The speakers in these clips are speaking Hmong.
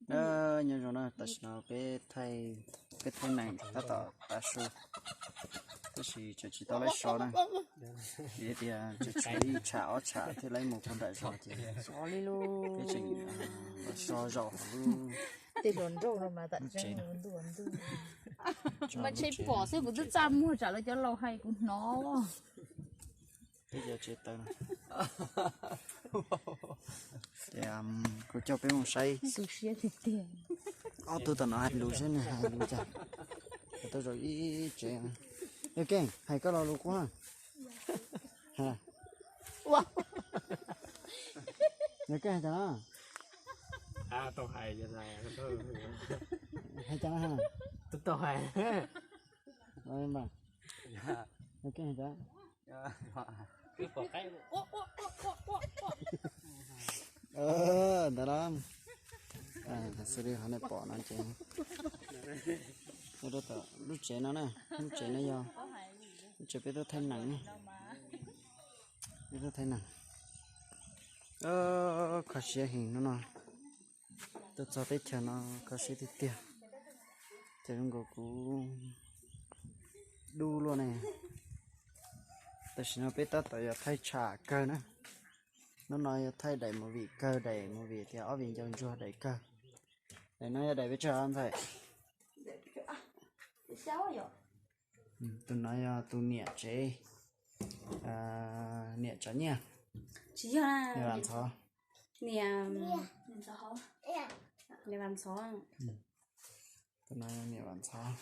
Nyob zoo na, tam sim no peb thaij, peb thaij nees tab tom tav su, tab sis tseem tsis tau laib so na. Vim tias tseem tshuav ib tsham ob tsham thiaj laib mus puag nram zos ces peb tseem los so zaum hauv lub tsev no. Mas tsheb pom xwb kuv twb txaj muag tsam lawv cov laus hais kuv hnov. Peb cov tsev taw no. Ces kuv coj peb mus saib. Ob tug tom no hais lus seb nws hais lus cas. Kuv tuaj zaum ib tsev. Yog Keej, hais koj lo lus qub. Yog Keej hais cas no? Hais cas no? Yog Keej hais cas? Ntawd los, xws li qhov nej pom no ces, lub tsev no na, lub tsev no yog lub tsev peb tuaj thaij nees, peb tuaj thaij nees. Kho siab heev hnub no, tuaj txog teb chaws no kho siab tiag tiag. Ces zoo nkaus kuv dub luaj ne. Tam sim no peb tab tom yuav thaij tsham kawg na. Hnub no yuav thaij daim movie kawg, daim movie tias ob viv ncaus ntsuag daim kawg. Daim no yog daim peb tsawg ntxhais? Tus no yog tus niam tsev, niam Tsav Nyiaj, niam Vam Ntxhov. Tus no yog niam Vam Ntxhov.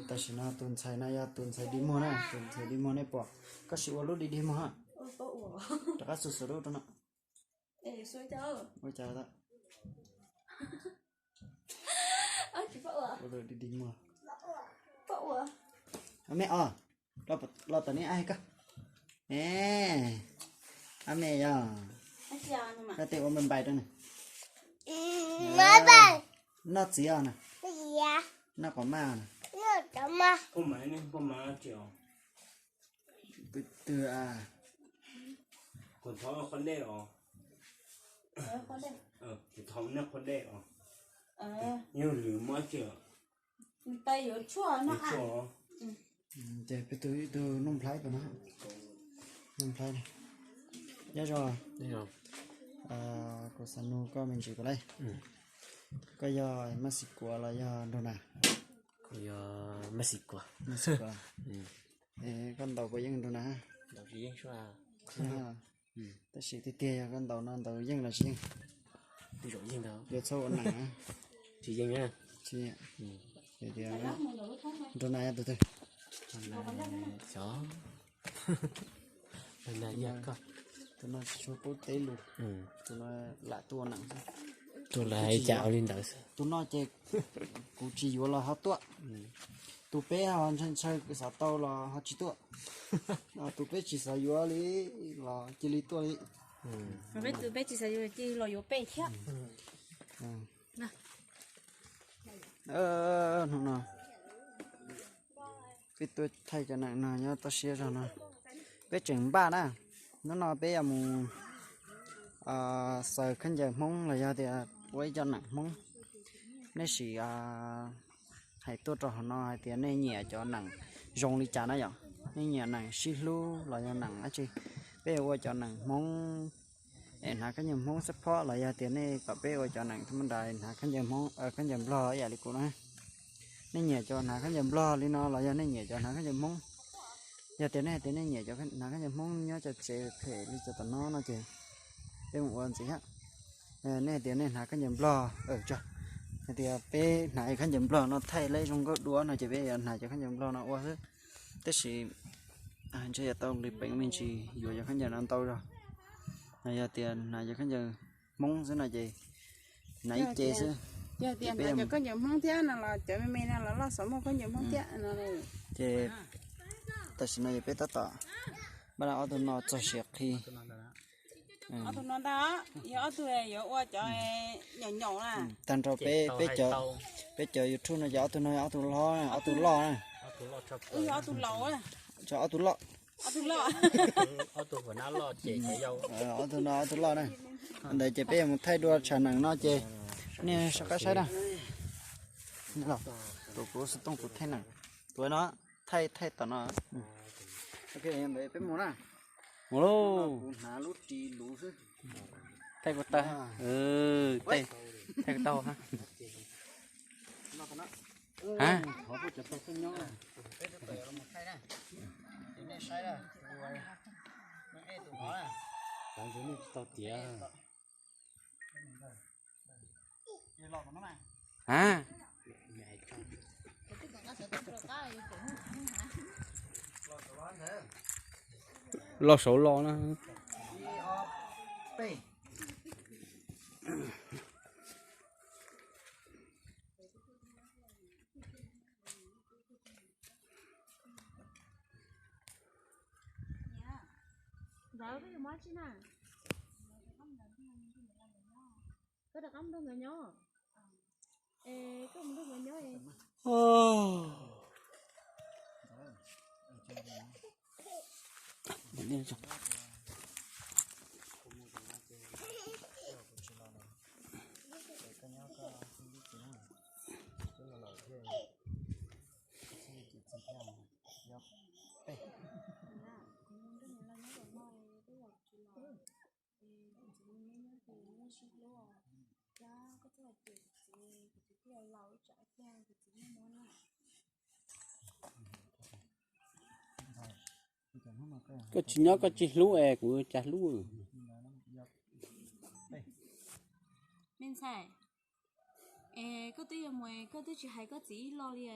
Tam sim no tus ntxhais no yog tus ntxhais dig muag na, tus ntxhais dig muag nej pom. Koj sim ua lub dig dig muag ha. Rov qab xuas xuas lub rau no. Ua cas? Ua lub dig dig muag. Ab me os, los tom ne ab koj. Ab me yog, koj tej ua npai npai rau nws. Noj txiv os na. Noj qos maj os na. Twg twg a? Kuv thov qhov dej os. Kuv thov nej qhov dej os. Yog lwm muab tsi. Ces peb tug ib tug Nuj Nplhaib tus no, Nuj Nplhaib. Nyob zoo, kuv xav nug koj me ntsis puas laij. Koj yog Mab Xis Kuam los yog Nraug Nas? Kuv yog Mab Xis Kuam. Koj ntaus puas yeej Nraug Nas? Tab sis tiag tiag yog koj ntaus no ntaus yeej los tsis yeej? Yuav txhob ua neem na. Tsis yeej. Tias Nraug Nas yog tus twg? Tus no tsis tshua paub teb lus, tus no lam tuaj ua neem xwb. Tus no ces kuv tsis yuav los ho tuaj. Tus peb ho ntshaw ntshaw xav tau los ho tsis tuaj. Tus peb tsis xav yuav li los cia li tuaj li. Peb tus peb tsis xav yuav cia li los yuav peb thiab. Hnub no peb tuaj thaij cov neem no nyob toj siab zog no. Peb tseem npaj na. Hnub no peb yuav mus xaws khaub ncaws Hmoob los yog tias ua ib co neem Hmoob. Nej sim hais tuaj rau hauv no hais tias nej nyiam cov neem zoo li cas na yom. Nej nyiam neem sib hlub los yog neem dab tsi? Peb yuav ua cov neem Hmoob es hnav khaub ncaws Hmoob xab phob los yog tias nej kom peb ua cov neem thaj ma nra hnav khaub ncaws Hmoob, khaub ncaws Nplog ib yam li kuv na. Nej nyiam cov hnav khaub ncaws Nplog li no los yog nej nyiam cov hnav khaub ncaws Hmoob? Yog tias nej hais tias nej nyiam cov hnav khaub ncaws Hmoob nyob cov tsev phem li cov tom no no ces peb mus ua ntxiv thiab. Nej hais tias nej hnav khaub ncaws Nplog, hais tias peb hnav khaub ncaws Nplog no thaij leb zoo nkauj dua no ces peb yuav hnav cov khaub ncaws Nplog no ua xwb. Tab sis ntshe yuav tau nqis peev me ntsis yuav cov khaub ncaws no ntau zog. Yog tias hnav cov khaub ncaws Hmoob xwb no ces hnav ib ce xwb. Yog tias hnav cov khaub ncaws Hmoob thiab no los cov me me no los loj xov muaj khaub ncaws Hmoob thiab no. Ces tam sim no yog peb tab tom npaj ob tug no txog siav qhi. Ob tug no ntag, yog ob tug yuav ua cov nyaum nyaum na. Tag nrho peb, peb cov YouTube no ces ob tug no ob tug hlob, ob tug loj na. Ob tug laus, ob tug loj. Ob tug no ob tug loj na. Ntawd ces peb yuav mus thaij dua tsham neem no ces Nej sawv qab saib na. Tus kuv xov tooj kuv thaij na. Tus no, thaij thaij tom no. Mus lauj. Thaij kuv tau. Thaij kuv tau ha. Ha. Tau tiav. Ha. Los saud los na. Ntawd koj yuav mob tsi na? Koj rov qab mus nrog nkawd nyob. Es koj mus nrog nkawd nyob es Koj tsis nyob koj tsis hlub es kuv cas hlub. Me ntxhais, es koj twb yuav mus, koj twb tsis hais koj txiv ib lo li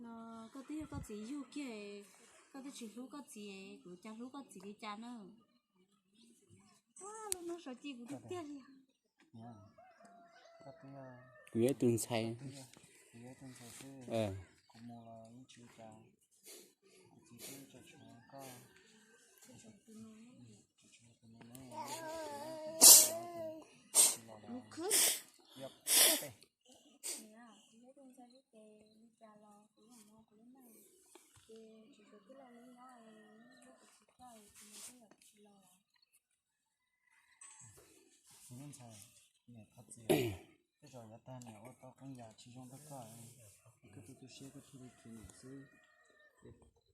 no, koj twb yog koj txiv yug kiag, koj twb tsis hlub koj txiv, kuv cas hlub koj txiv li cas na. Ua lub no sov ci kuv tiag tiag li. Kuv yog ib tug ntxhais. Kuv ntxhais, niam thov txim, tej zaum yav tag niam ua tau qee yam tsis zoo rau koj, koj tu tu siab koj thiaj li khiav niam xwb.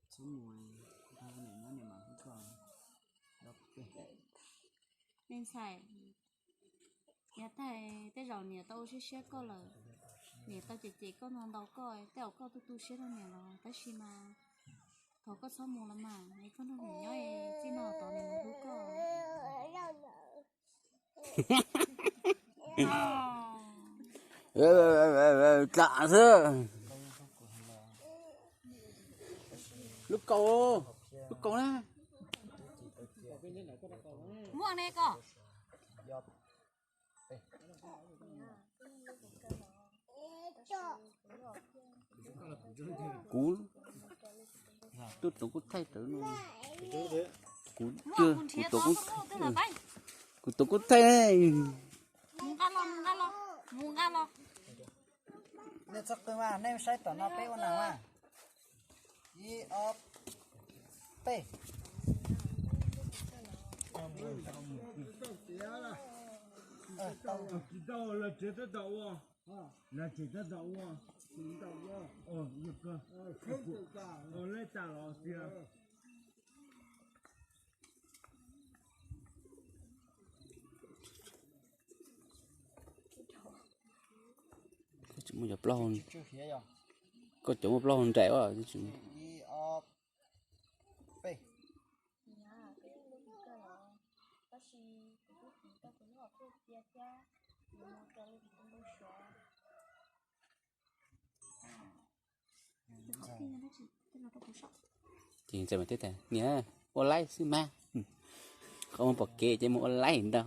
Txhob mus, niam nyob niam mam hlub koj. Me ntxhais, yav tag tej zaum niam tau ua siab siab koj lawm, niam tau cem cem koj ntau ntau koj, tej zaum koj tu tu siab rau niam los tab sis mas thov koj txhob mus los mas, es koj nrog niam nyob, txij no tod niam mam hlub koj. Tlam xwb. Lub kaus, lub kaus na. Muaj ne koj. Kuv tuaj tus kuj thaij rawv no. Kuv, kuv tus kuj thaij. Mus nqa los, mus nqa los, mus nqa los. Nej txhob qw mas, nej saib tom no peb ua nas mas. Ib ob peb. Tsis tau, los tsev tab tom ua, los tsev tab tom ua. Lej tas los tiag. Koj cov muaj plaub hau nraim os. Ces txawm mas teb tas niam, ua laib xwb mas. Qhov muag pom kev ces mus ua laib ntag.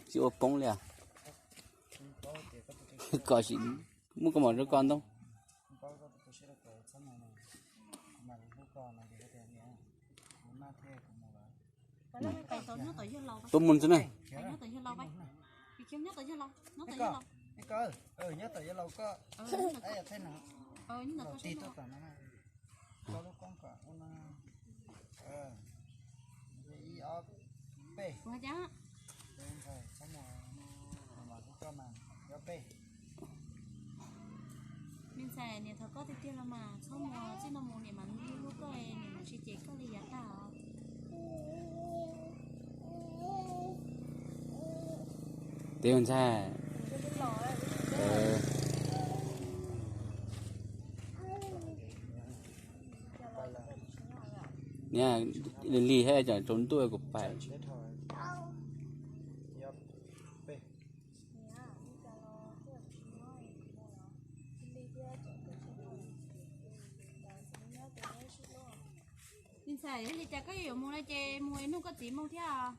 Tsis ua poob li os. Kom sim muab koj mom rau koj ntoo. Tuaj mus xwb na. Me ntxhais, niam thov koj tiag tiag los mas txhob mus, txij no mus niam mam li hlub koj, niam mam tsis cem koj li yav tag os. Tiag ntxhais. Niam, lig lig thiab, tsam tsaus ntuj kuv pais. Me ntxhais, yog li cas koj yuav mus no ces mus nug koj txiv moo thiab os.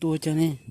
Tua cas ne?